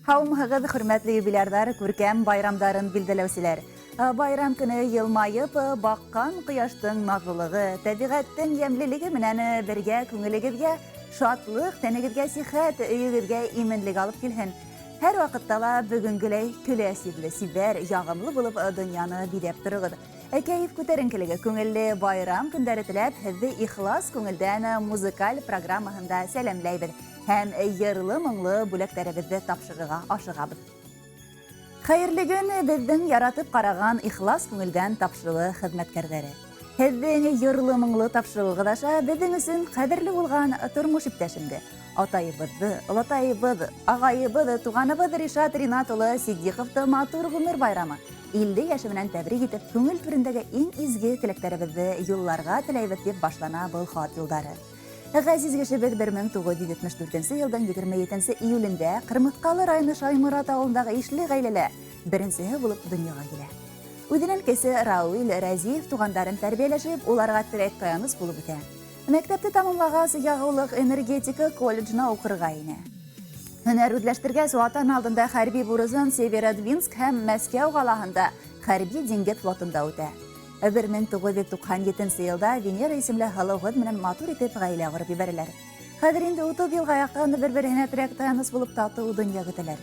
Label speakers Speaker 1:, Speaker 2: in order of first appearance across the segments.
Speaker 1: Һаумыһығыҙ, хөрмәтле юбилярҙар, күркәм байрамдарын билдәләүселәр. Байрам көнө йылмайып баҡҡан ҡояштың наҙлылығы, тәбиғәттең йәмлелеге менән бергә күңелегеҙгә шатлыҡ, тәнегеҙгә сихәт, өйөгөҙгә именлек алып килһен. Һәр ваҡытта ла бөгөнгөләй көләс йөҙлө, сибәр, яғымлы булып донъяны биҙәп тороғоҙ. Кәйеф күтәренкелеге, күңелле байрам көндәре теләп, һеҙҙе ихлас күңелдән музыкаль программаһында сәләмләйбеҙ һәм йырлы-моңло бүләктәребеҙҙе тапшырырға ашығабыҙ. Хәйерле көн, беҙҙең яратып ҡараған ихлас күңелдән тапшырыуы хеҙмәткәрҙәре. Һеҙҙең йырлы-моңло тапшырыуығыҙ аша беҙҙең өсөн ҡәҙерле булған тормош иптәшемде, атайыбыҙҙы, олатайыбыҙ, ағайыбыҙ, туғаныбыҙ Ришат Ринат улы Ситдиҡовты матур ғүмер байрамы, 50 йәше менән тәбрик итеп, күңел түрендәге иң изге теләктәребеҙҙе юлларға теләйбеҙ, тип башлана был хат юлдары. Ғәзиз кешебеҙ 1974 йылдың 27 июлендә Ҡырмыҫҡалы районы Шайморат ауылындағы ишле ғаиләлә беренсеһе булып донъяға килә. Үҙенән кесе Рауил Рәзиев туғандарын тәрбиәләшеп, уларға терәк таяныс булып үҫә. Мәктәпте тамамлағас, яғыулыҡ энергетика колледжына уҡырға инә. Һөнәр үҙләштергәс, ватан алдында хәрби бурысын Северодвинск һәм Мәскәү ҡалаһында хәрби диңгеҙ флотында үтә. 1997 йылда Венера исемле һылыу ҡыҙ менән матур итеп ғаилә ҡороп ебәрәләр. Хәҙер инде 30 йылға яҡын бер-береһенә терәк таяныс булып татыу донъя көтәләр.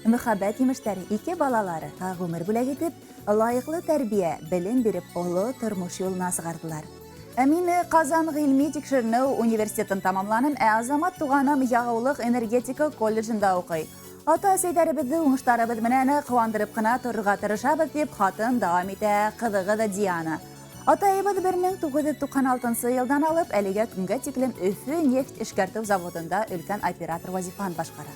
Speaker 1: Мөхәббәт емештәре ике балалары ғүмер бүләк итеп, лайыҡлы тәрбиә, белем биреп, оло тормош юлына сығарҙылар. Ә мин Ҡазан ғилми тикшеренеү университетын тамамланым, ә Азамат туғаным яғыулыҡ энергетика колледжында уҡый. Ата-әсәйҙәребеҙҙе уңыштарыбыҙ менән ҡыуандырып ҡына торорға тырышабыҙ, тип хатын дауам итә ҡыҙығыҙ Диана. Атайыбыҙ 1996 йылдан алып әлегә көнгә тиклем Өфө нефть эшкәртеү заводында өлкән оператор вазифаһын башҡара.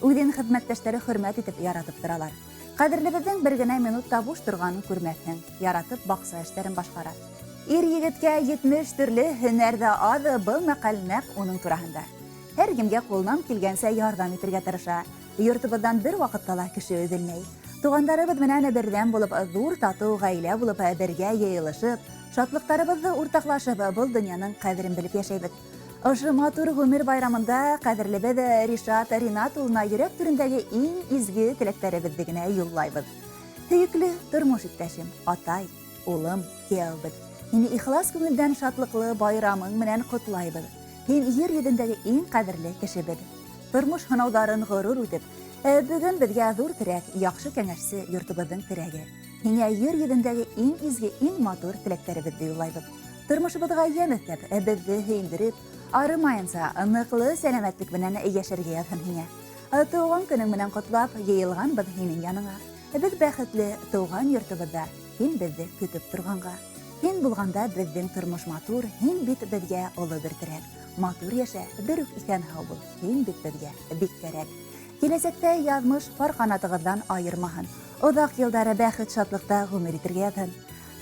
Speaker 1: Үҙен хеҙмәттәштәре хөрмәт итеп яратып торалар. Ҡәҙерлебеҙҙең бер генә минут та буш торғанын күрмәҫһең, яратып баҡса эштәрен башҡара. Ир егеткә 70 төрлө һөнәр ҙә аҙ, был мәҡәл нәҡ уның тураһында. Һәр кемгә ҡулынан килгәнсә ярҙам итергә тырыша. Йортобоҙҙан бер ваҡытта ла кеше өҙөлмәй. Туғандарыбыҙ менән берҙәм булып, ҙур татыу ғаилә булып бергә йыйылышып, шатлыҡтарыбыҙҙы уртаҡлашып, был донъяның ҡәҙерен белеп йәшәйбеҙ. Ошо матур ғүмер байрамында ҡәҙерлебеҙ Ришат Ринат улына йөрәк түрендәге иң изге теләктәребеҙҙе генә юллайбыҙ. Һөйөклө тормош иптәшем, атай, улым, кейәүебеҙ, һине ихлас күңелдән шатлыҡлы байрамың менән ҡотлайбыҙ. Һин ер йөҙөндәге иң ҡәҙерле кешебеҙ. Тормош һынауҙарын ғорур үтеп, бөгөн беҙгә ҙур терәк, яҡшы кәңәшсе, йортобоҙҙоң терәге. Һиңә ер йөҙөндәге иң изге, иң матур теләктәребеҙҙе юллайбыҙ. Тормошобоҙға йәм өҫтәп, беҙҙе һөйөндөрөп, арымайынса, ныҡлы сәләмәтлек менән йәшәргә яҙһын һиңә. Тыуған көнөң менән ҡотлап, йыйылғанбыҙ һинең яныңа. Беҙ бәхетле тыуған йортобоҙҙа, һин беҙҙе көтөп торғанға. Һин булғанда беҙҙең тормош матур, һин бит беҙгә оло бер терәк. Матур йәшә, бер үк иҫән һау бул, һин бит беҙгә бик кәрәк. Киләсәктә яҙмыш пар ҡанатығыҙҙан айырмаһын. Оҙаҡ йылдары бәхет шатлыҡта ғүмер итергә яҙһын.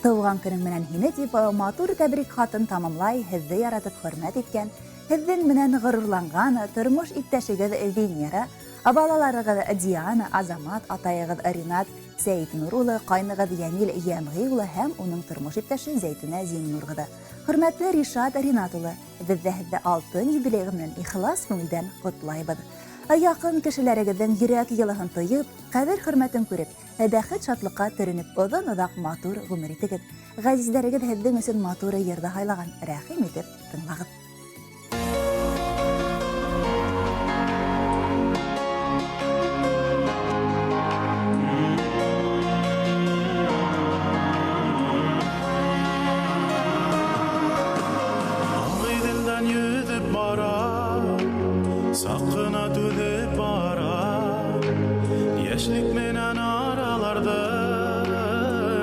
Speaker 1: Тыуған көнөң менән һине тип матур тәбрик хатын тамамлай, һеҙҙе яратып хөрмәт иткән, һеҙҙең менән ғорурланған тормош иптәшегеҙ Венера, балаларығыҙ Диана, Азамат, атайығыҙ Ринат Сәйетнур улы, ҡайнығыҙ Йәмил Йәмғи улы һәм уның тормош иптәше Зәйтүнә Зиннур ҡыҙы. Хөрмәтле Ришат Ринат улы, беҙ ҙә һеҙҙе алтын юбилейы менән ихлас күңелдән ҡотлайбыҙ. Яҡын кешеләрегеҙҙең йөрәк йылыһын тойоп, ҡәҙер хөрмәтен күреп, бәхет шатлыҡҡа төрөнөп, оҙон-оҙаҡ матур ғүмер итегеҙ. Ғәзиздәрегеҙ һеҙҙең өсөн матур йырҙы һайлаған, рәхим итеп тыңлағыҙ.
Speaker 2: Ағиҙелдән йөҙөп бара, саҡ ҡына түҙеп бара. Йәшлек менән араларҙы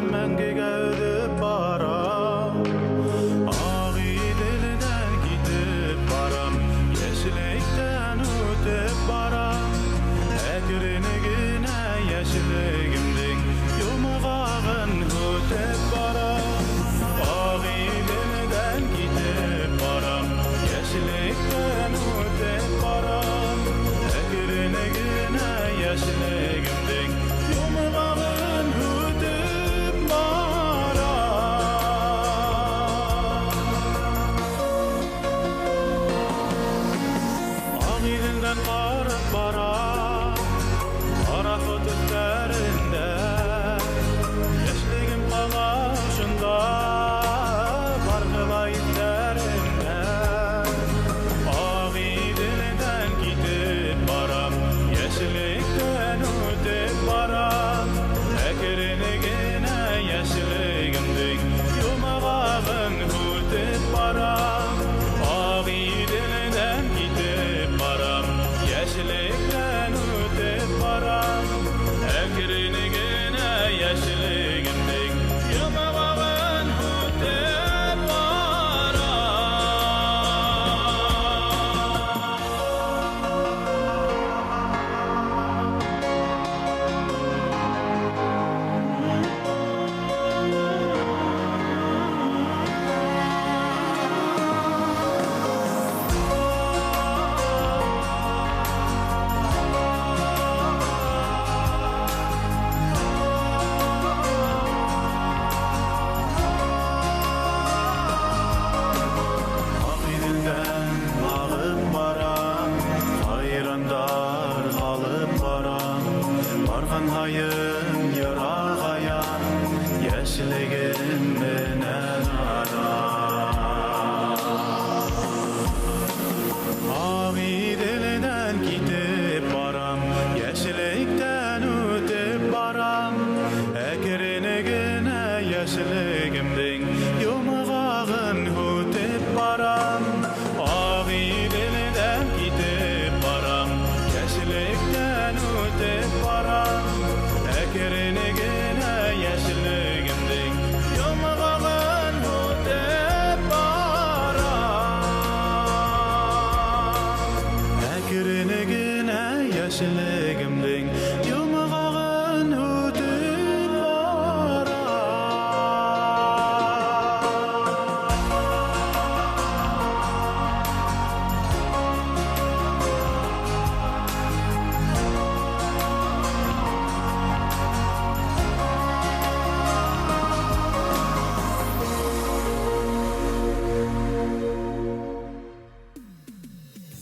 Speaker 2: мәңгегә өҙөп бара. Ағиҙелдән китеп барам, йәшлектән үтеп барам. Әкрен генә йәшлегемдең йомғағын һүтеп барам. Ағиҙелдән китеп барам, йәшлектән үтеп барам. Әкрен генә йәшлегемдең Барған һайын йырағаям, йәшлегем менән арам. Ағиҙелдән китеп барам, йәшлектән үтеп барам. Әкрен генә йәшлегемдең йомғағын һүтеп барам. Ағиҙелдән китеп барам, йәшлектән үтеп барам. Әкрен генә йәшлегемдең йомғағын һүтеп барам. Әкрен генә йәшлегемдең йомғағын һүтеп барам.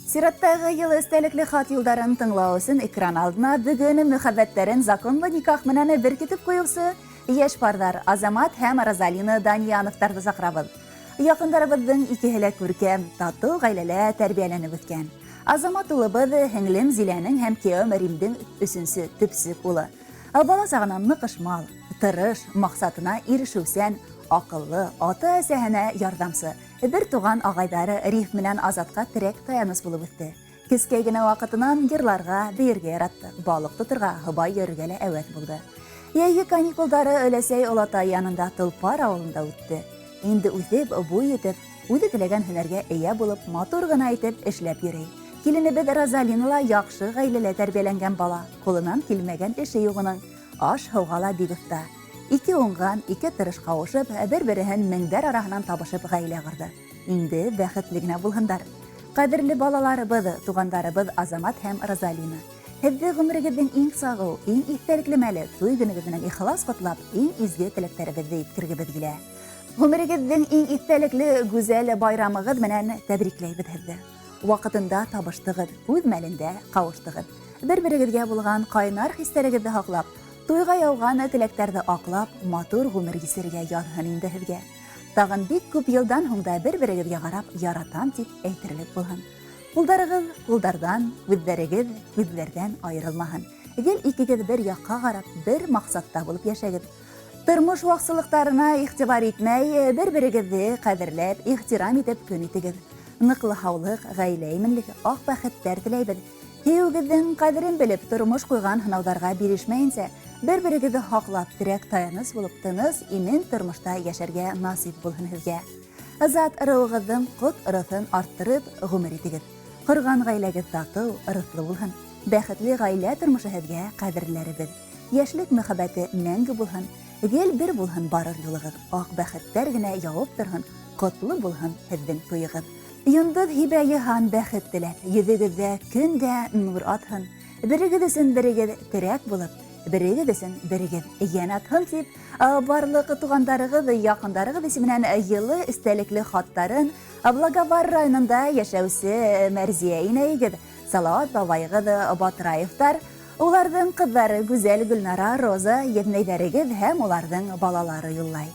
Speaker 1: Сираттағы йылы эстәлекле хат юлдарын тыңлау өсөн экран алдына бөгөн мөхәббәттәрен законлы никах менән беркетеп ҡуйыусы йәш парҙар Азамат һәм Розалина Даньяновтарҙы саҡырабыҙ. Яҡындарыбыҙҙың икеһе лә күркәм, татыу ғаиләлә тәрбиәләнеп үҫкән. Азамат улыбыҙ һеңлем Зиләнең һәм кейәүем Римдең өсөнсө төпсөк улы. Бала сағынан ныҡышмал, тырыш, маҡсатына ирешеүсән, аҡыллы, ата-әсәһенә ярҙамсы. Бер туған ағайҙары Риф менән Азатҡа терәк таяныс булып үҫте. Кескәй генә ваҡытынан йырларға, бейергә яратты, балыҡ тоторға, һыбай йөрөргә лә әүәҫ булды. Йәйге каникулдары өләсәй олатай янында Толпар ауылында үтте. Инде үҫеп, буй етеп, үҙе теләгән һөнәргә эйә булып, матур ғына итеп эшләп йөрөй. Киленебеҙ Розалина ла яҡшы ғаиләлә тәрбиәләнгән бала, ҡулынан килмәгән эше юҡ уның, аш-һыуға ла бик оҫта. Ике уңған, ике тырыш ҡауышып, бер-береһен меңдәр араһынан табышып ғаилә ҡорҙо. Инде бәхетле генә булһындар. Ҡәҙерле балаларыбыҙ, туғандарыбыҙ Азамат һәм Розалина. Һеҙҙе ғүмерегеҙҙең иң сағыу, иң иҫтәлекле мәле туй көнөгөҙ менән ихлас ҡотлап, иң изге теләктәребеҙҙе еткергебеҙ килә. Ғүмерегеҙҙең иң иҫтәлекле гүзәл байрамығыҙ менән тәбрикләйбеҙ һеҙҙе. Ваҡытында табыштығыҙ, үҙ мәлендә ҡауыштығыҙ. Бер-берегеҙгә булған ҡайнар хистәрегеҙҙе һаҡлап, туйға яуған теләктәрҙе аҡлап, матур ғүмер кисерергә яҙһын инде һеҙгә. Тағын бик күп йылдан һуң да бер-берегеҙгә ҡарап яратам тип әйтерлек булһын. Ҡулдарығыҙ ҡулдарҙан, күҙҙәрегеҙ күҙҙәрҙән айырылмаһын. Гел икегеҙ бер яҡҡа ҡарап, бер маҡсатта булып йәшәгеҙ. Тормош ваҡсылыҡтарына иғтибар итмәй, бер-берегеҙҙе ҡәҙерләп, ихтирам итеп көн итегеҙ. Ныҡлы һаулыҡ, ғаилә именлеге, аҡ бәхеттәр теләйбеҙ. Һөйөүегеҙҙең ҡәҙерен белеп, тормош ҡуйған һынауҙарға бирешмәйенсә, бер-берегеҙҙе һаҡлап, терәк таяныс булып, тыныс, имен тормошта йәшәргә насип булһын һеҙгә. Зат ырыуығыҙҙың ҡот ырыҫын арттырып ғүмер итегеҙ. Ҡорған ғаиләгеҙ татыу, ырыҫлы булһын. Бәхетле ғаилә тормошо һеҙгә ҡәҙерләребеҙ. Йәшлек мөхәббәте мәңге булһын. Гел бер булһын барыр юлығыҙ. Аҡ бәхеттәр генә яуып торһон, ҡотло булһын һеҙҙең туйығыҙ. Йондоҙ һибә йыһан бәхет теләп, йөҙөгөҙҙә көн дә нур атһын. Берегеҙ өсөн берегеҙ терәк булып, берегеҙ өсөн берегеҙ йән атһын тип, барлыҡ туғандарығыҙ, яҡындарығыҙ исеменән йылы эстәлекле хаттарын Благовар районында йәшәүсе Мәрзиә инәйегеҙ, Салауат бабайығыҙ Батраевтар, уларҙың ҡыҙҙары Гүзәл, Гөлнара, Роза еҙнәйҙәрегеҙ һәм уларҙың балалары юллай.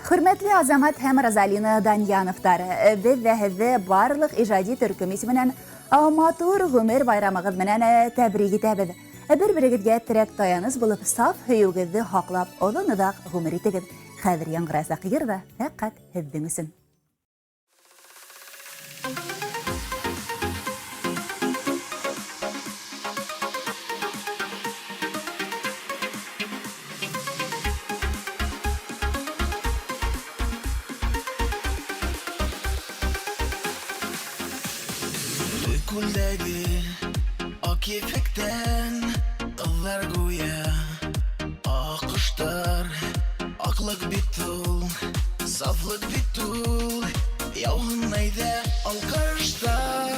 Speaker 1: Хөрмәтле Азамат һәм Розалина Даньяновтар, беҙ ҙә һеҙҙе барлыҡ ижади төркөм исеменән матур ғүмер байрамығыҙ менән тәбрик итәбеҙ. Бер-берегеҙгә терәк таяныс булып, саф һөйөүегеҙҙе һаҡлап, оҙон-оҙаҡ ғүмер итегеҙ. Хәҙер яңғырасаҡ йыр ҙа фәҡәт һеҙҙең өсөн.
Speaker 3: Күлдәге ак ефәктән ҡыҙҙар гүйә аҡ ҡоштар. Аҡлыҡ бит ул, сафлыҡ бит ул, яуһын әйҙә алҡыштар.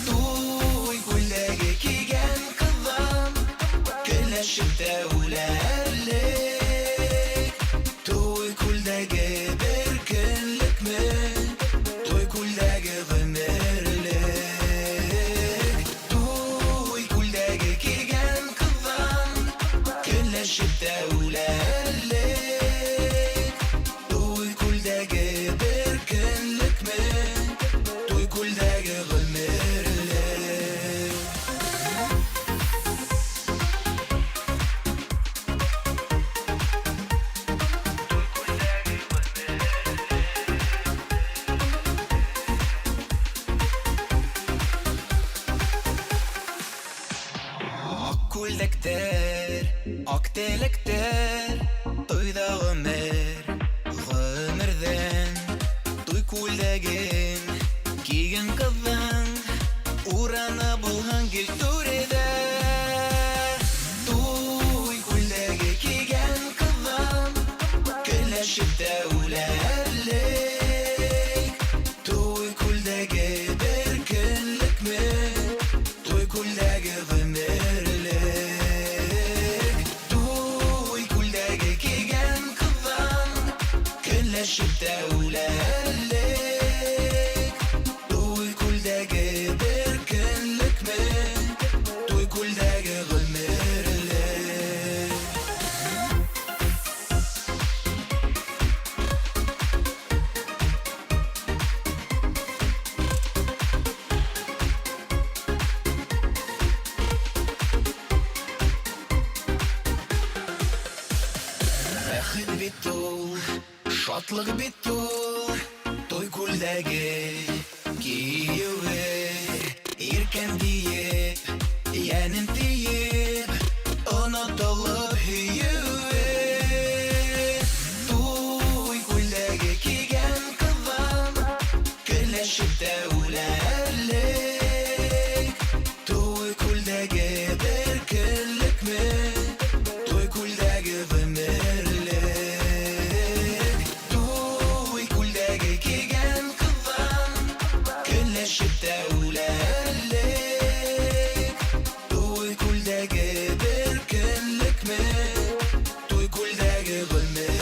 Speaker 3: Туй күлдәге кейгән ҡыҙҙан көләшеп тә үләрлек. Туй күлдәге бер көнлөкмө, туй күлдәге ғүмерлек. Туй күлдәге кейгән ҡыҙҙан Көнләшеп тә үләрлек. Туй күлдәге бер көнлекме? Туй күлдәге гомерлек. Ак күлдәктәр, ак теләктәр, туйда гомер, гомердән. Туй күлдәген кигән кызның урыны булган гел түрдә. Туй күлдәге кигән кызның көнләшеп тә үләрлек. Туй күлдәге бер көнлекме? Туй күлдәге гомерлек. Туй күлдәге кигән кыздан көнләшеп тә үләрлек. Туй күлдәге бер көнлекме? Туй күлдәге гомерлек. Бәхет бит ул, шатлык бит ул, туй күлдәге киюе. Иркәм диеп, йәнем диеп, онытылып һөюе. Туй күлдәге кигән кыздан көнләшеп тә үләрлек. Туй күлдәге бер көнлекме? Туй күлдәге гомерлек. Туй күлдәге кигән кыздан көнләшеп тә үләрлек. Туй күлдәге бер көнлекме? Туй күлдәге гомерлек.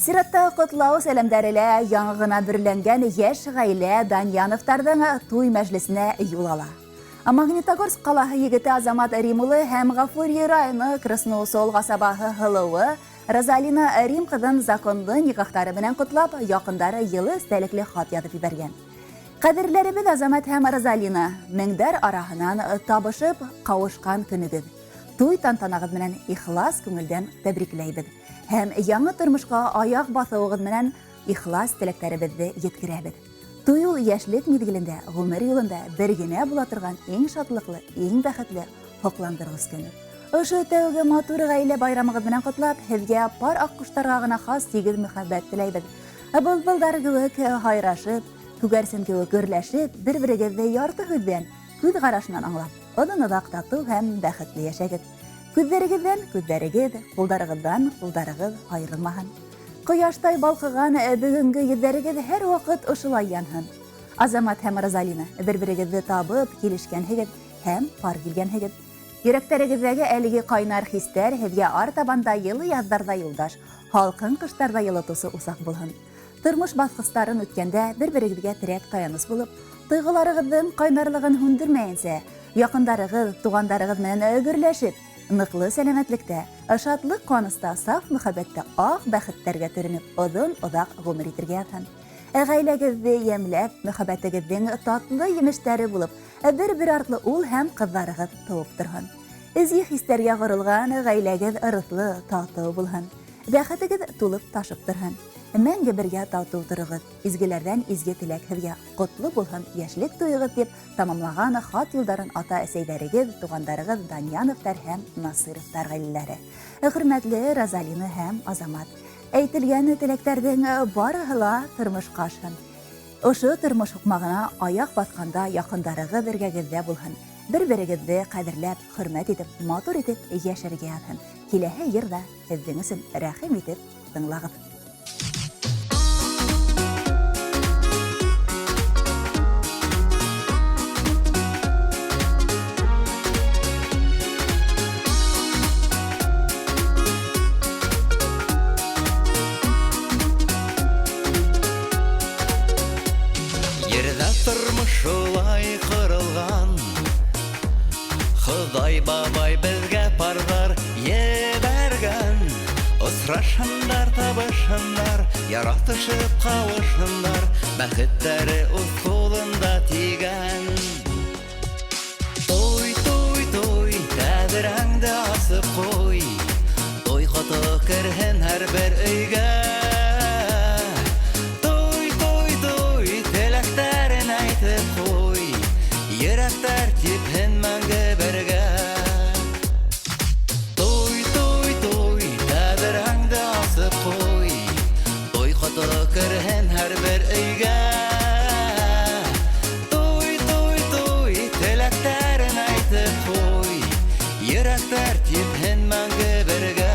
Speaker 1: Сиратта котлау сәламдәре лә яңы гына бөрләнгән яшь гаилә Даньяновтарҙың туй мәжлесенә юл ала. Магнитогорск ҡалаһы егете Азамат Рим улы һәм Ғафури районы Красноусол ҡасабаһы һылыуы Розалина Рим ҡыҙын законлы никахтары менән ҡотлап, яҡындары йылы эстәлекле хат яҙып ебәргән. Ҡәҙерләребеҙ Азамат һәм Розалина, меңдәр араһынан табышып ҡауышҡан көнөгөҙ. Туй тантанағыҙ менән ихлас күңелдән тәбрикләйбеҙ. Һәм яңы тормошҡа аяҡ баҫыуығыҙ менән ихлас теләктәребеҙҙе еткерәбеҙ. Туй ул йәшлек миҙгелендә, ғүмер юлында бер генә була торған иң шатлыҡлы, иң бәхетле һоҡландырғыс көнө. Ошо тәүге матур ғаилә байрамығыҙ менән ҡотлап, һеҙгә пар аҡҡоштарға ғына хас тигеҙ мөхәббәт теләйбеҙ. Былбылдар кеүек һайрашып, күгәрсен кеүек гөрләшеп, бер-берегеҙҙе ярты һүҙҙән, күҙ ҡарашынан аңлап, оҙон-оҙаҡ татыу һәм бәхетле йәшәгеҙ. Күҙҙәрегеҙҙән күҙҙәрегеҙ, ҡулдарығыҙҙан ҡулдарығыҙ айырылмаһын. Ҡояштай балҡыған бөгөнгө йөҙҙәрегеҙ һәр ваҡыт ошолай янһын. Азамат һәм Розалина, бер-берегеҙҙе табып килешкәнһегеҙ һәм пар килгәнһегеҙ. Йөрәктәрегеҙҙәге әлеге ҡайнар хистәр һеҙгә артабан да йылы яҙҙарҙа юлдаш, һалҡын ҡыштарҙа йылытыусы усаҡ булһын. Тормош баҫҡыстарын үткәндә бер-берегеҙгә терәк таяныс булып, тойғоларығыҙҙың ҡайнарлығын һүндермәйенсә, яҡындарығыҙ, туғандарығыҙ менән гөрләшеп, ныҡлы сәләмәтлектә, шатлыҡ ҡыуаныста, саф мөхәббәттә аҡ бәхеттәргә төрөнөп, оҙон-оҙаҡ ғүмер итергә яҙһын. Ғаиләгеҙҙе йәмләп, мөхәббәтегеҙҙең татлы емештәре булып, бер-бер артлы ул һәм ҡыҙҙарығыҙ тыуып торһон. Изге хистәргә ҡоролған ғаиләгеҙ ырыҫлы, татыу булһын. Бәхетегеҙ тулып ташып торһон. Мәңге бергә татыу тороғоҙ. Изгеләрҙән изге теләк һеҙгә ҡотло булһын йәшлек туйығыҙ тип тамамлаған хат юлдарын ата-әсәйҙәрегеҙ, туғандарығыҙ Даньяновтар һәм Насыровтар ғаиләләре. Хөрмәтле Розалина һәм Азамат, әйтелгән теләктәрҙең барыһы ла тормошҡа ашһын. Ошо тормош һуҡмағына аяҡ баҫҡанда яҡындарығыҙ эргәгеҙҙә булһын. Бер-берегеҙҙе ҡәҙерләп, хөрмәт итеп, матур итеп йәшәргә яҙһын. Киләһе йырҙа һеҙҙең өсөн рәхим итеп тыңлағыҙ.
Speaker 3: Ерҙә тормош шулай ҡоролған. Хоҙай бабай беҙгә парҙар ебәргән. Осрашһындар, табышһындар, яратышып ҡауышһындар, бәхеттәре үҙ ҡулында тигән. Туй, туй, туй, тәҙрәңде асып ҡуй. Туй ҡото керһен һәр бер өйгә. Туй, туй, туй, теләктәрен әйтеп ҡуй. Йөрәктәр типһен мәңге бергә. Туй, туй, туй, тәҙрәңде асып ҡуй. Туй ҡото керһен һәр бер өйгә. Туй, туй, туй, теләктәрен әйтеп ҡуй. Йөрәктәр типһен мәңге бергә.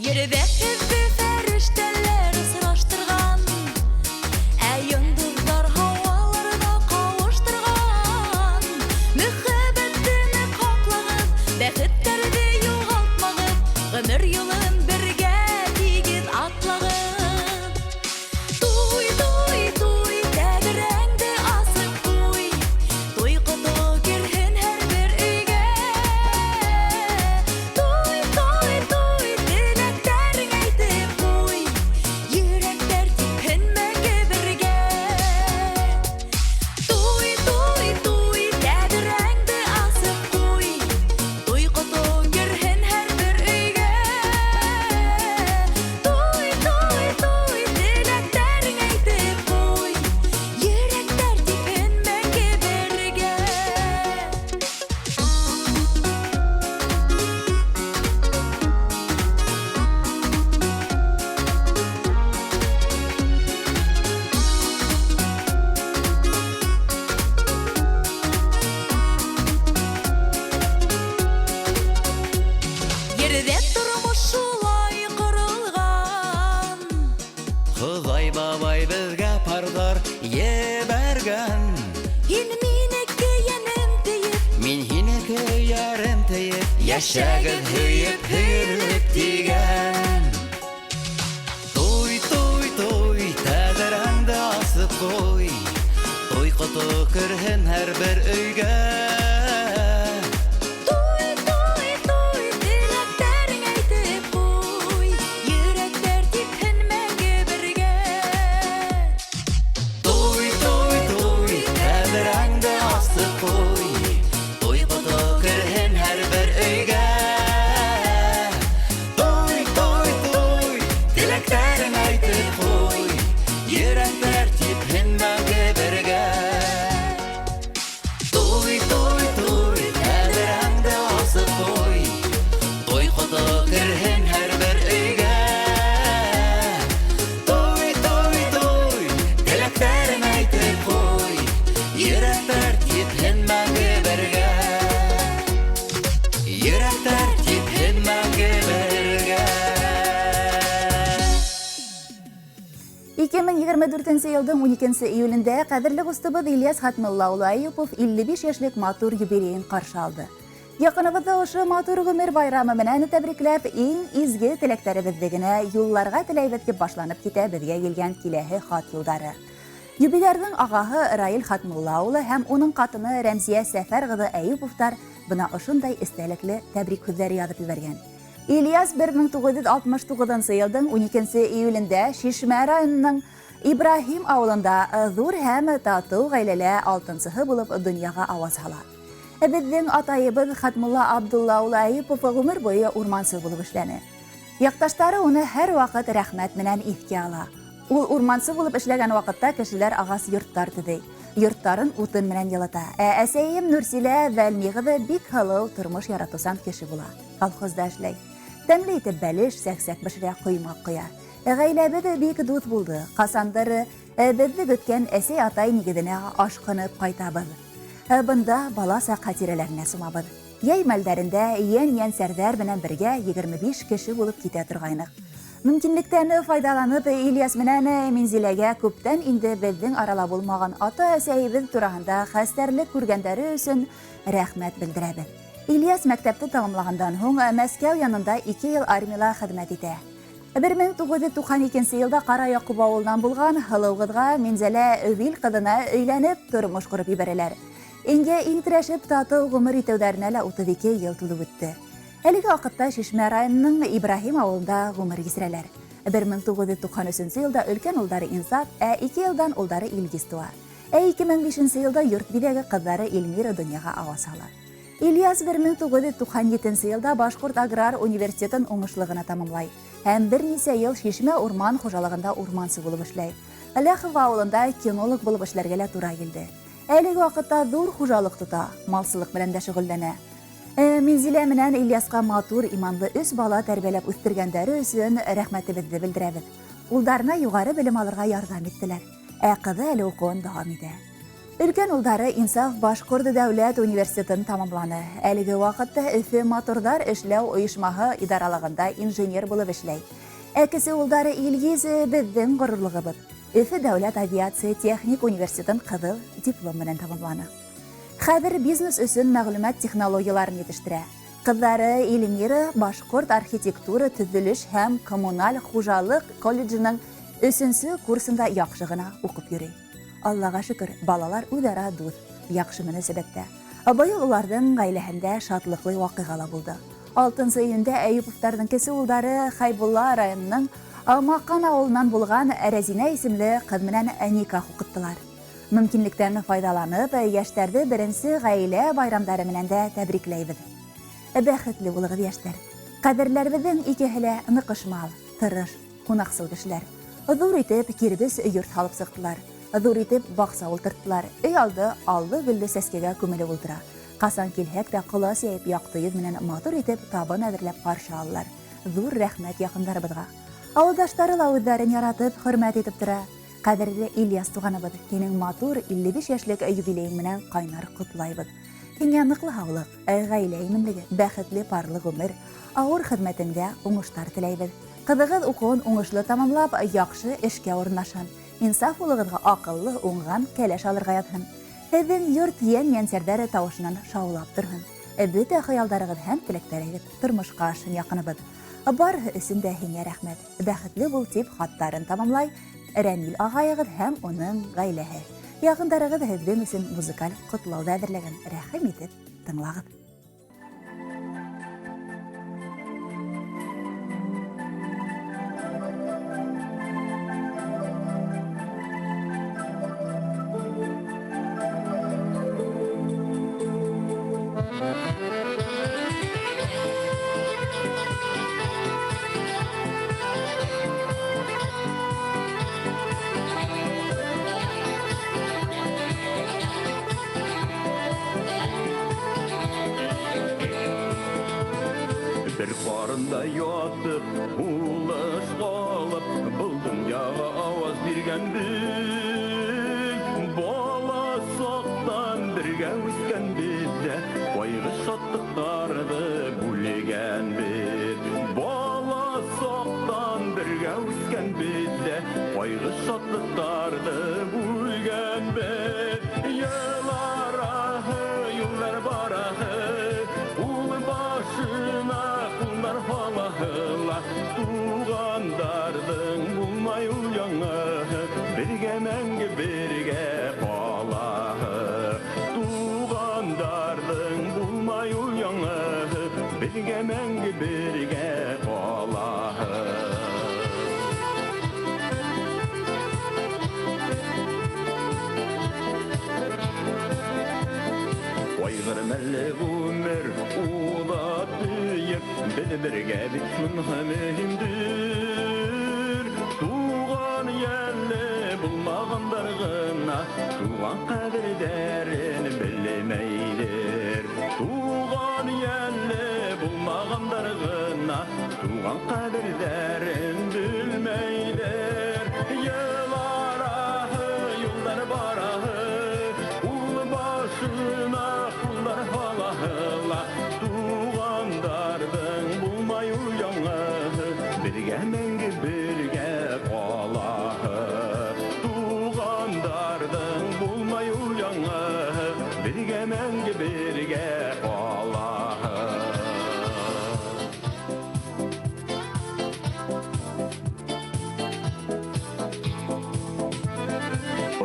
Speaker 4: Ерҙә һеҙҙе фәрештәләр осраштырған, ә йондоҙҙар һауаларҙа ҡауыштырған. Мөхәббәтте ныҡ һаҡлағыҙ, бәхеттәрҙе юғалтмағыҙ, ғүмер юлын бергә тигеҙ атлағыҙ. Туй, туй, туй, тәҙрәңде асып ҡуй. Туй ҡото керһен һәр бер өйгә. Туй, туй, туй, теләктәрең әйтеп ҡуй. Йөрәктәр типһен мәңге бергә. Туй, туй, туй, тәҙрәңде асып ҡуй. Туй ҡото керһен һәр бер өйгә. Туй, туй, туй, теләктәрең әйтеп ҡуй. Йөрәктәр типһен мәңге бергә. Ерҙә тормош шулай ҡоролған.
Speaker 3: Хоҙай бабай беҙгә парҙар ебәргән.
Speaker 4: Һин минеке йәнем тиеп,
Speaker 3: Мин һинеке ярым тиеп, йәшәгеҙ һөйөп һөйөлөп тигән. Туй, туй, туй, тәҙрәңде асып ҡуй. Туй ҡото керһен һәр бер өйгә.
Speaker 4: Туй, туй, туй, теләктәрең әйтеп ҡуй. Йөрәктәр типһен мәңге бергә.
Speaker 3: Туй, туй, туй, тәҙрәңде асып ҡуй. Туй ҡото керһен һәр бер өйгә. Туй, туй, туй, теләктәрең әйтеп ҡуй. Йөрәктәр типһен мәңге бергә. Туй, туй, туй, тәҙрәңде асып ҡуй. Туй ҡото керһен һәр бер өйгә. Туй, туй, туй, теләктәрең әйтеп ҡуй. Йөрәктәр типһен мәңге бергә. Йөрәктәр типһен мәңге бергә.
Speaker 1: 2024 йылдың 12 июлендә ҡәҙерле ҡустыбыҙ Ильяс Хатмулла улы Әйүпов 55 йәшлек матур юбилейын ҡаршы алды. Яҡыныбыҙҙы ошо матур ғүмер байрамы менән тәбрикләп, иң изге теләктәребеҙҙе генә юлларға теләйбеҙ тип башланып китә беҙгә килгән киләһе хат юлдары. Юбилярҙың ағаһы Раил Хатмулла улы һәм уның ҡатыны Рәмзиә Сәфәр ҡыҙы Әйүповтар бына ошондай эстәлекле тәбрик һүҙҙәре яҙып ебәргән. Ильяс 1969 йылдың 12 июлендә Шишмә районының Ибраһим ауылында ҙур һәм татыу ғаиләлә алтынсыһы булып донъяға ауаз һала. Беҙҙең атайыбыҙ Хатмулла Абдулла улы Әйүпов ғүмер буйы урмансы булып эшләне. Яҡташтары уны һәр ваҡыт рәхмәт менән иҫкә ала. Ул урмансы булып эшләгән ваҡытта кешеләр ағас йорттар төҙөй. Йорттарын утын менән йылыта. Ә әсәйем Нурсилә Вәлми ҡыҙы бик һылыу, тормош яратыусан кеше була. Колхозда эшләй. Тәмле итеп бәлеш, сәксәк бешерә, ҡоймаҡ ҡоя. Ғаиләбеҙ бик дуҫ булды. Ҡасандыр беҙҙе көткән әсәй атай нигеҙенә ашҡынып ҡайтабыҙ. Бында бала саҡ хәтирәләренә сумабыҙ. Йәй мәлдәрендә йән-йән сәрҙәр менән бергә 25 кеше булып китә торғайныҡ. Мөмкинлектән файҙаланып, Ильяс менән Минзиләгә күптән инде беҙҙең арала булмаған ата-әсәйебеҙ тураһында хәстәрлек күргәндәре өсөн рәхмәт белдерәбеҙ. Ильяс мәктәпте тамамлағандан һуң Мәскәү янында 2 йыл армияла хеҙмәт итә. 1992 йылда Ҡара Яҡуп ауылынан булған һылыу ҡыҙға Минзәлә Вил ҡыҙына өйләнеп тормош ҡороп ебәрәләр. Иңгә иң терәшеп татыу ғүмер итеүҙәренә лә 32 йыл тулып үтте. Әлеге ваҡытта Шишмә районының Ибраһим ауылында ғүмер кисерәләр. 1993 йылда өлкән улдары Инсаф, ә 2 йылдан улдары Илгиз тыуа. Ә 2005 йылда йорт биҙәге ҡыҙҙары Эльмира донъяға ауаз һала. Ильяс 1997 йылда Башҡорт аграр университетын уңышлы ғына тамамлай һәм бер нисә йыл Шишмә урман хужалығында урмансы булып эшләй. Ляхов ауылында кинолог булып эшләргә лә тура килде. Әлеге ваҡытта ҙур хужалыҡ тота, малсылыҡ менән дә шөғөлләнә. Минзилә менән Ильясҡа матур, иманлы 3 бала тәрбиәләп үҫтергәндәре өсөн рәхмәтебеҙҙе белдерәбеҙ. Улдарына юғары белем алырға ярҙам иттеләр. Ә ҡыҙы әле уҡыуын дауам итә. Өлкән улдары Инсаф Башҡорт дәүләт университетын тамамланы. Әлеге ваҡытта Өфө моторҙар эшләү ойошмаһы идаралығында инженер булып эшләй. Ә кесе улдары Илгиз беҙҙең ғорурлығыбыҙ. Өфө дәүләт авиация техник университетын ҡыҙыл диплом менән тамамланы. Хәҙер бизнес өсөн мәғлүмәт технологияларын етештерә. Ҡыҙҙары Эльмира Башҡорт архитектура, төҙөлөш һәм коммуналь хужалыҡ колледжының 3-нсө курсында яҡшы ғына уҡып йөрөй. Аллаға шөкөр, балалар үҙ-ара дуҫ, яҡшы мөнәсәбәттә. Быйыл уларҙың ғаиләһендә шатлыҡлы ваҡиға ла булды. 6 июндә Әйүповтарҙың кесе улдары Хәйбулла районының Маҡан ауылынан булған Рәзинә исемле ҡыҙ менән никах уҡыттылар. Мөмкинлектән файҙаланып, йәштәрҙе беренсе ғаилә байрамдары менән дә тәбрикләйбеҙ. Бәхетле булығыҙ, йәштәр. Ҡәҙерләребеҙҙең икеһе лә ныҡышмал, тырыш, ҡунаҡсыл кешеләр. Ҙур итеп кирбес йорт һалып сыҡтылар. Ҙур итеп баҡса ултырттылар. Өй алды аллы-гөллө сәскәгә күмелеп ултыра. Ҡасан килһәк тә ҡолас йәйеп, яҡты йөҙ менән матур итеп табын әҙерләп ҡаршы алалар. Ҙур рәхмәт яҡындарыбыҙға. Ауылдаштары ла үҙҙәрен яратып, хөрмәт итеп тора. Ҡәҙерле Ильяс туғаныбыҙ, һинең матур 55 йәшлек юбилейың менән ҡайнар ҡотлайбыҙ. Һиңә ныҡлы һаулыҡ, ғаилә именлеге, бәхетле парлы ғүмер, ауыр хеҙмәтеңдә уңыштар теләйбеҙ. Ҡыҙығыҙ уҡыуын уңышлы тамамлап, яҡшы эшкә урынлашһын. Инсаф улығыҙға аҡыллы, уңған кәләш алырға яҙһын. Һеҙҙең йорт йән-йәнсәрҙәре тауышынан шаулап торһон. Бөтә хыялдарығыҙ һәм теләктәрегеҙ тормошҡа ашһын, яҡыныбыҙ. Барыһы өсөн дә һиңә рәхмәт. Бәхетле бул, тип хаттарын тамамлай Рәмил ағайығыҙ һәм уның ғаиләһе. Яҡындарығыҙ һеҙҙең өсөн музыкаль ҡотлауҙы әҙерләгән. Рәхим итеп тыңлағыҙ.
Speaker 5: Бер ҡарында ятып, һулыш алып, был донъяға ауаз биргәнбеҙ. Бала саҡтан бергә үҫкәнбеҙ ҙә, ҡайғы шатлыҡтарҙы бүлгәнбеҙ. Бала саҡтан бергә үҫкәнбеҙ ҙә, ҡайғы шатлыҡтарҙы бүлгәнбеҙ. Йыл араһы, юлдар бараһы, ул башына ҡулдар һалаһы ла, туғандарҙың булмай ул яңыһы, бергә мәңге бергә ҡалаһы. Туғандарҙың булмай ул яңыһы, бергә мәңге бергә ҡалаһы. Ҡайғырмәле ғүмер уҙа тейеп, беҙ бергә бит шунһы мөһимдер. Туған йәнле булмағандар ғына туған ҡәҙерҙәрен белмәйҙер. Туған йәнле булмағандар ғына туған ҡәҙерҙәрен белмәйҙер. Йыл араһы, юлдар бараһы, ул башына ҡулдар һалаһы ла, туғандарҙың булмай ул яңыһы, бергә мәңге бергә ҡалаһы. Туғандарҙың булмай ул яңыһы, бергә мәңге бергә ҡалаһы.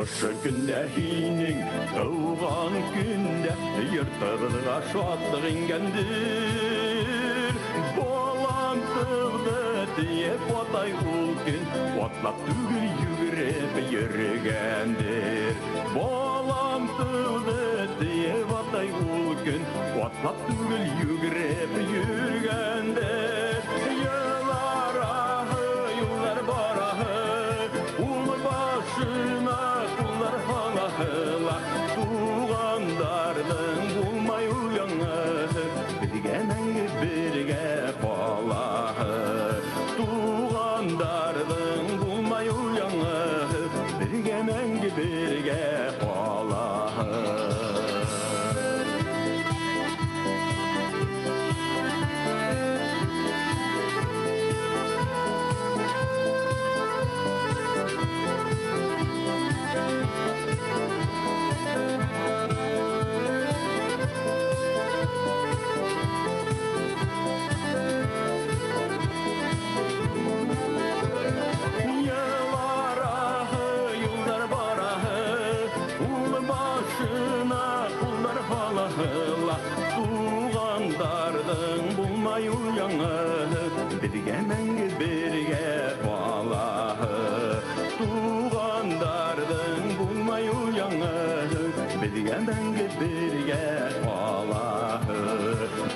Speaker 5: Ошо көндә һинең тыуған көндә йортыбыҙға шатлыҡ ингәндер. Балам тыуҙы тиеп атай ул көн атлап түгел йүгереп йөрөгәндер. Балам тыуҙы тиеп атай ул көн атлап түгел йүгереп йөрөгәндер. Йыллар аһы, юллар бараһы, ул башына ҡуллар һалаһы ла, туғандарҙың булмай ул яңыһы, беҙгә мәңге бергә ҡалаһы. Туғандарҙың булмай ул яңыһы, беҙгә мәңге бергә ҡалаһы. Йыллар аһы, юлдар бараһы, ул башына ҡуллар һалаһы ла, туғандарҙың булмай ул яңыһы, беҙгә мәңге бергә ҡалаһы. Туғандарҙың булмай ул яңыһы, беҙгә мәңге бергә ҡалаһы.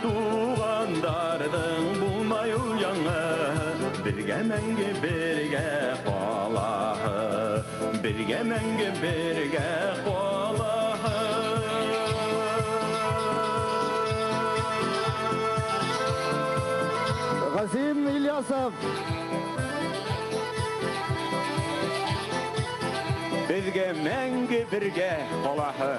Speaker 5: Туғандарҙың булмай ул яңыһы, беҙгә мәңге бергә ҡалаһы. Беҙгә мәңге бергә ҡалаһы.
Speaker 6: Ғәзим Ильясов.
Speaker 5: Беҙгә мәңге бергә ҡалаһы.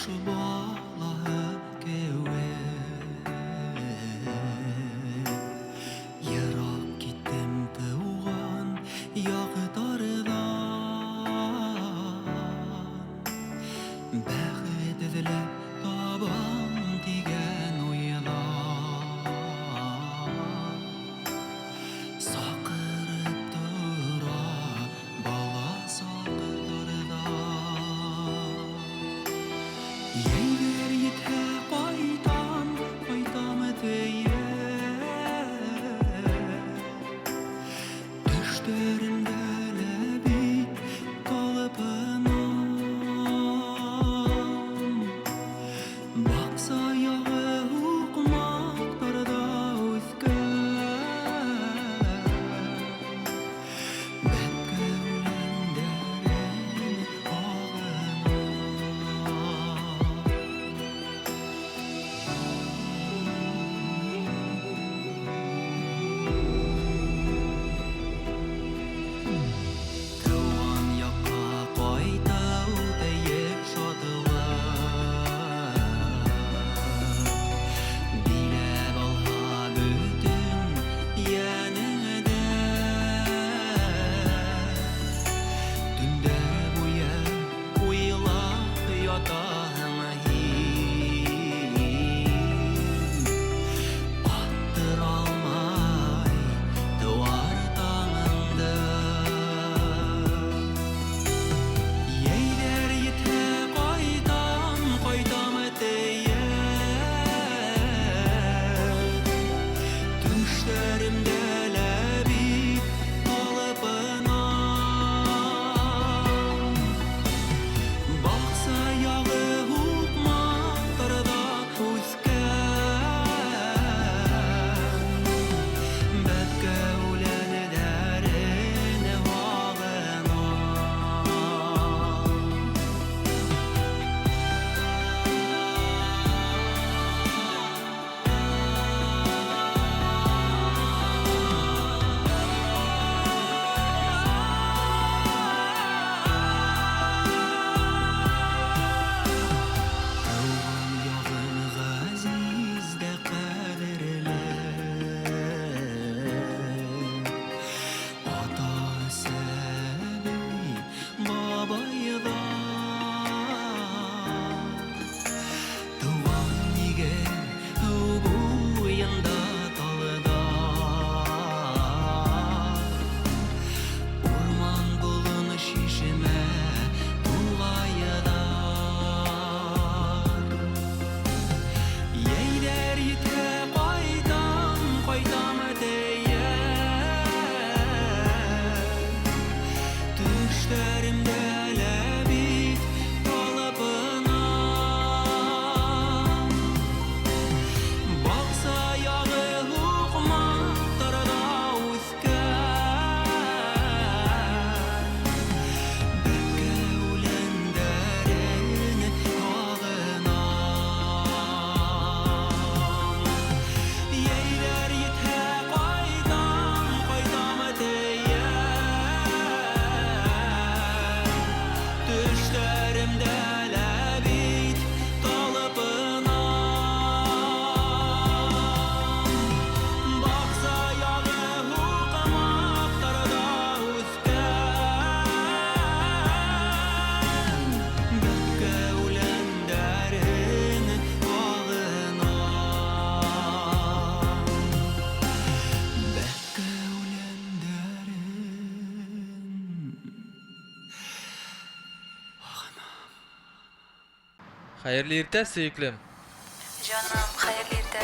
Speaker 3: Балаһы кеүек Йыраҡ киттем тыуған яҡтарҙан. Бәхет эҙләп табам тигән уйҙа Саҡырып тора бала саҡтарҙа. Йәйҙәр етһә ҡайтам, ҡайтам тейеп. Төштәремдә лә бит талпынам. Баҡса яғы һуҡмаҡтарҙа үҫкән Бәпкә үләндәрен һағынам. Тыуған яҡҡа ҡайтыу тейеп шатлыҡ Биләп алһа бөтөн йәнеңде. Төндәр буйы уйлап ятаһың һин, Аттыра алмай тыуар таңыңды. Йәйҙәр етһә ҡайтам, ҡайтам тейеп. Төштәремдә лә бит талпынам. Баҡса яғы һуҡмаҡтарҙа үҫкән Бәпкә үләндәрен һағынам. Тыуған яғым ғәзиз ҙә ҡәҙерле, Ата-әсә, әбей, бабайҙар. Тыуған нигеҙ һыу буйында талдар, Урман, болон, шишмә, туғайҙар. Йәйҙәр етһә ҡайтам, ҡайтам тейеп. Төштәремдә лә бит талпынам. Баҡса яғы һуҡмаҡтарҙа үҫкән Бәпкә үләндәрен һағынам. Йәйҙәр етһә ҡайтам, ҡайтам тейеп. Төштәремдә лә бит талпынам. Баҡса яғы һуҡмаҡтарҙа үҫкән Бәпкә үләндәрен һағынам. Бәпкә үләндәрен.
Speaker 7: Хәйерле иртә, сөйөклөм.
Speaker 4: Җаным, хәерле иртә.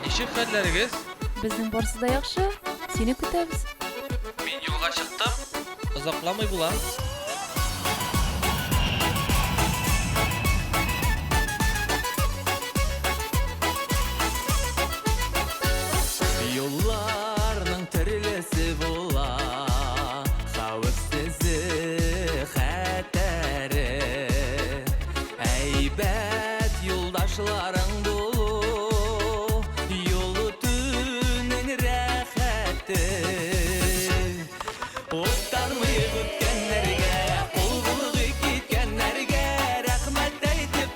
Speaker 7: Нисек хәлләрегеҙ?
Speaker 4: Беҙҙең барысы да яҡшы. Һине көтәбеҙ.
Speaker 7: Мин юлға сыҡтым. Оҙаҡламай булам.
Speaker 3: Юлларның төрлөсө була, Хәүефһеҙе, хәтәре. Әйбәт юлдашларың булыу, Юл үтеүнең рәхәте. Уҡтанмайыҡ үткәннәргә, ҡул болғай киткәннәргә, Рәхмәт әйтеп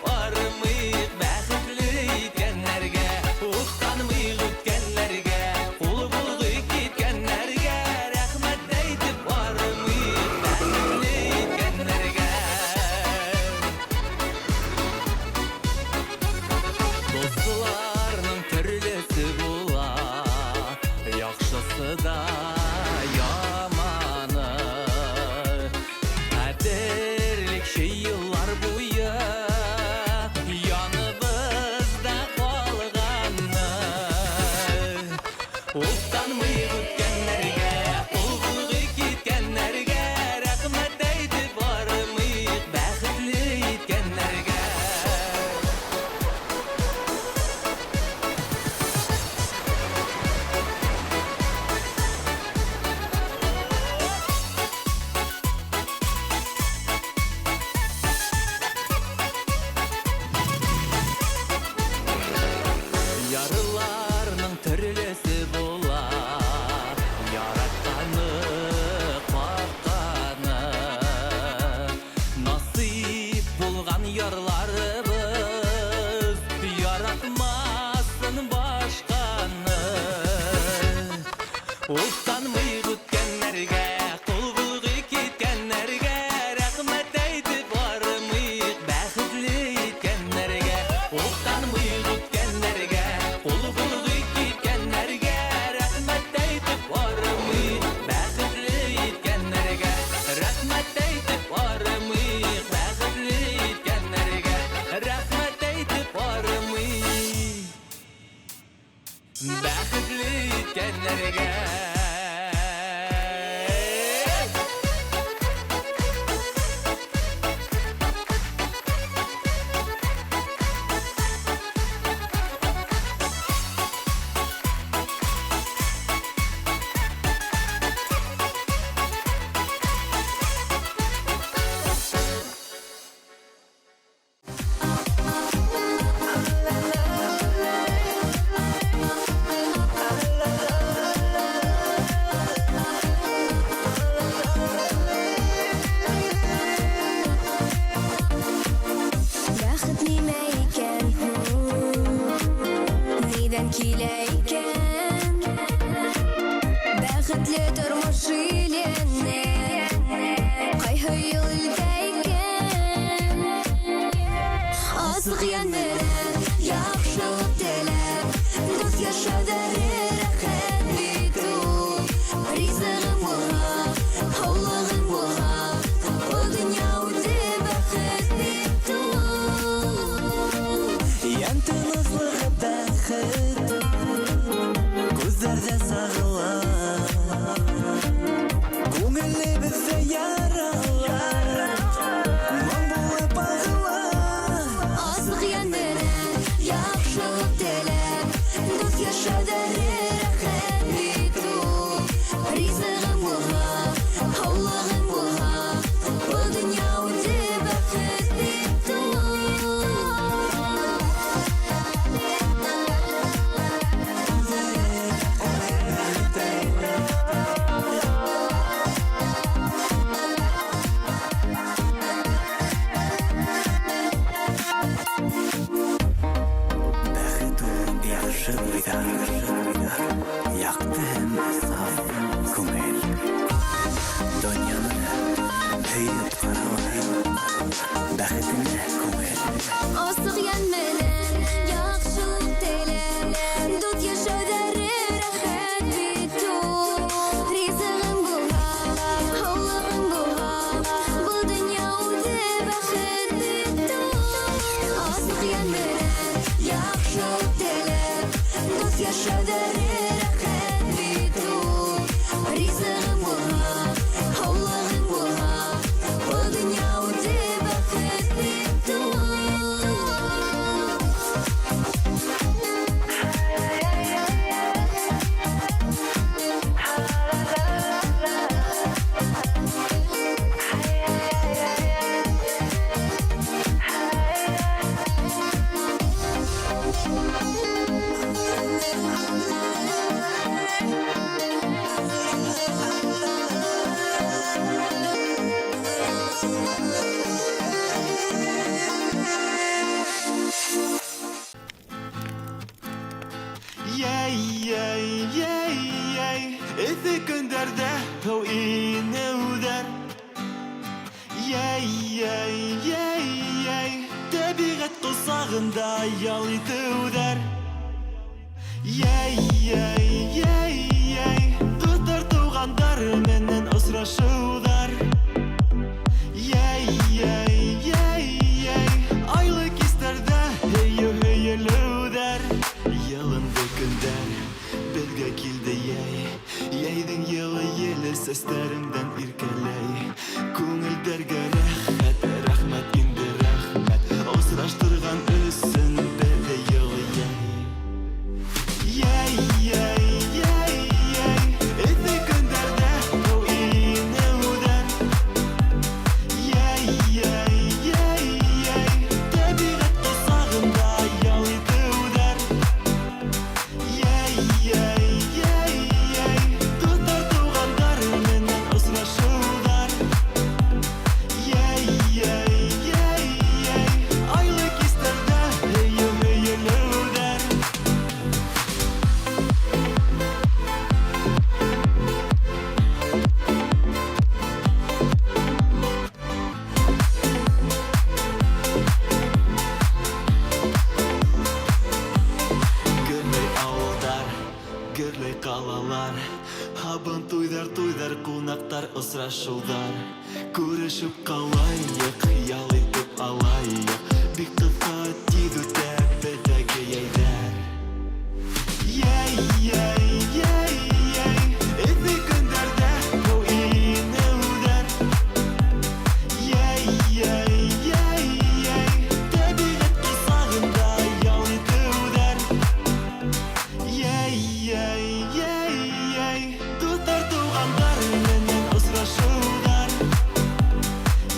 Speaker 8: Ярларыбыҙ яратмаҫын башҡаны. Уфтанмыйыҡ үткәннәргә, ҡул болғай киткәннәргә, рәхмәт әйтеп арымыйыҡ бәхетле иткәннәргә. Уфтанмыйыҡ үткәннәргә, ҡул болғай киткәннәргә, рәхмәт әйтеп арымыйыҡ бәхетле иткәннәргә. Рәхмәт әйтеп арымыйыҡ бәхетле иткәннәргә. Рәхмәт әйтеп арымыйыҡ бәхетле иткәннәргә.
Speaker 4: Бәхет нимә икән һуң? Ниҙән килә икән? Бәхетле тормош иленә ҡайһы юл илтә икән? Асыҡ йән менән яҡшылыҡ теләп, дуҫ йәшәүҙәре рәхәт бит ул. Ризығың булһа, һаулығың булһа, был донъя үҙе бәхет бит ул.
Speaker 3: Йән тыныслығы бәхет, күҙҙәрҙә сағыла. Күңелебеҙҙә яралар, моң булып ағыла.
Speaker 4: Асыҡ йән менән яҡшылыҡ теләп, дуҫ йәшәүҙәре рәхәт бит ул. Ризығың булһа, һаулығың булһа, был донъя үҙе бәхет бит ул.
Speaker 3: Бәхет ул яҡшы уйҙар, яҡты һәм саф күңел. Донъяны һөйөп ҡарау, бәхетеңә күңел.
Speaker 4: Асыҡ йән менән яҡшылыҡ теләп, дуҫ йәшәүҙәре рәхәт бит ул. Ризығың булһа, һаулығың булһа, был донъя үҙе бәхет бит ул. Асыҡ йән менән яҡшылыҡ теләп, дуҫ йәшәүҙәре рәхәт бит ул. Ризығың булһа, һаулығың булһа, был донъя үҙе бәхет бит ул.
Speaker 2: Йәй, йәй, йәй, йәй, эҫе көндәрҙә һыу инеүҙәр. Йәй, йәй, йәй, йәй, тәбиғәт ҡосағында ял итеүҙәр. Йәй, йәй, йәй, йәй, дуҫтар туғандар менән осрашыуҙар. Йәй, йәй, йәй, йәй, айлы кистәрҙә һөйөү һөйөлөүҙәр. Йылынды көндәр беҙгә килде йәй, йәйҙең йылы еле сәстәремдән иркәләй. Күңелдәргә рәхәт, рәхмәт инде рәхмәт, осраштырған өсөн беҙҙе йылы йәй. Йәй, йәй, Күрешеп ҡалайыҡ, ял итеп алайыҡ. Бик ҡыҫҡа, тиҙ үтә беҙҙәге йәйҙәр. Йәй, йәй, йәй, йәй. Эҫе көндәрҙә һыу инеүҙәр. Йәй, йәй, йәй, йәй. Тәбиғәт ҡосағында ял итеүҙәр. Йәй, йәй, йәй, йәй. Дуҫтар, туғандар менән осрашыуҙар.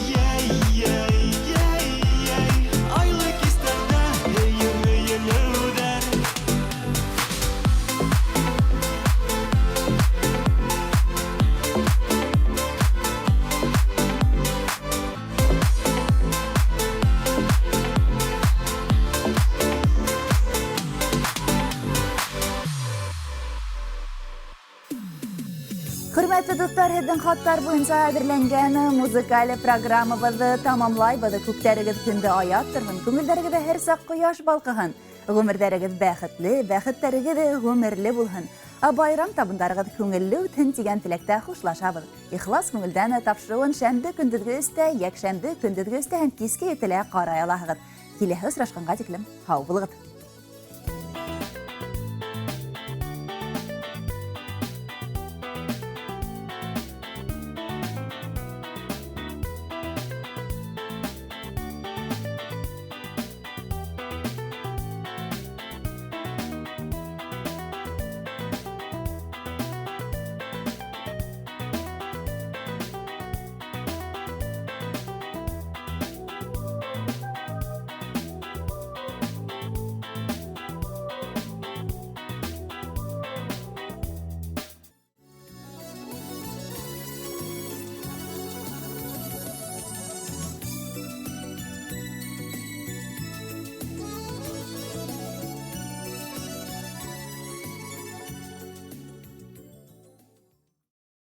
Speaker 2: Йәй, йәй, йәй, йәй. Айлы кистәрҙә һөйөү һөйөлөүҙәр.
Speaker 1: Хөрмәтле дуҫтар, һеҙҙең хаттар буйынса әҙерләнгән музыкаль программабыҙҙы тамамлайбыҙ. Күктәрегеҙ көндө аяҙ торһон, күңелдәрегеҙҙә һәр саҡ ҡояш балҡыһын, ғүмерҙәрегеҙ бәхетле, бәхеттәрегеҙ ғүмерле булһын. Ә байрам табындарығыҙ күңелле үтһен тигән теләктә хушлашабыҙ. Ихлас күңелдән тапшырыуын шәмбе көндөҙгө өстә, йәкшәмбе көндөҙгө өстә һәм киске етелә ҡарай алаһығыҙ. Киләһе осрашҡанға тиклем һау булығыҙ.